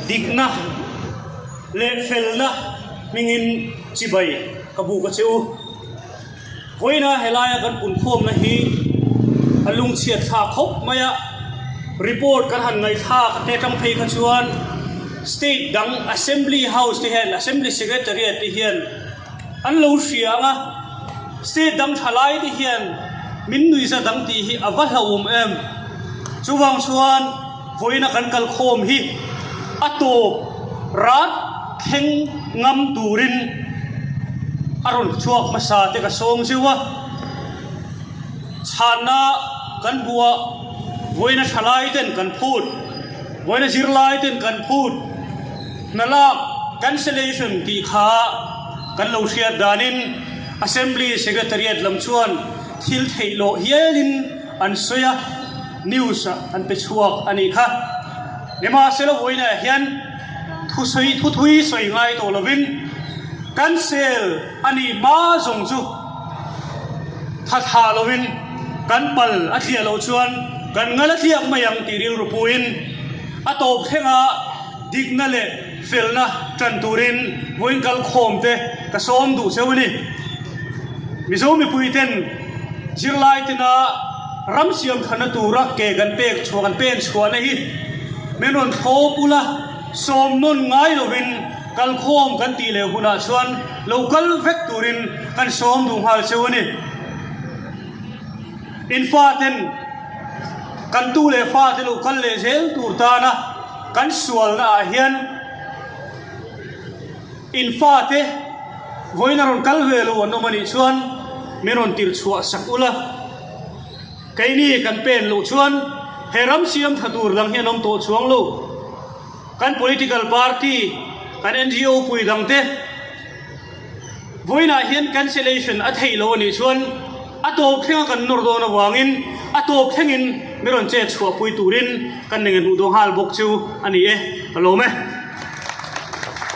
Dikna leh felna hmingin chibai ka buk a che u. Vawiina helaia kan punkhawmna hi a lungchhiat thlak khawp mai a, report kan han ngaihthlak te atang phei kha chuan state dang assembly house te hian assembly secretariat te hian an lo hria ang a, state dang thalai te hian min nuihza dang tih hi a va hlauhawm em. Chuvang chuan vawiina kan kalkhawm hi a tawp rat thleng ngam turin a rawn chhuak hmasa te ka sawm zeuh a. Chhanna kan hmuh a, vawiina thalai ten kan phut, vawiina zirlai ten kan phut, hna lak cancellation tih kha kan lo hriat danin Assembly Secretariat lam chuan thil theih loh hialin an sawi a, news ah an pe chhuak a nih kha. Nimahsela vawiinah hian thusawi thuthui sawi ngai tawh lovin cancel a nih hma zawng chu tha thah lovin kan pal a thliah loh chuan kan ngal a thliak mai ang tih rilru puiin a tawp thlenga dikna leh felna tan turin vawiin kalkhawm te ka sawm duh cheu a ni. Mizo mipui ten zirlai tena ram siam thana tura ke kan pek chhuah kan pen chhuahna hi min rawn thlawp ula, sawm nawn ngai lovin kalkhawm kan tih leh hunah chuan lo kal vek turin kan sawm duh nghal cheu a ni. In faten kan tu leh fate lo kal leh zel tur tana kan sualna ah hian In fate vawiin a rawn kal ve lo an awm a nih chuan min rawn tirh chhuah sak ula, keini kan pen loh chuan he ram siam tha tur dang hi an awm tawh chuang lo. Kan political party, kan NGO pui dang te vawiinah hian cancellation a theih lo a nih chuan a tawp thlenga kan nawr dawn avangin a tawp thlengin min rawn chet chhuahpui turin kan nenge hmuh dawn nghal bawk chu a ni e, ka lawm e.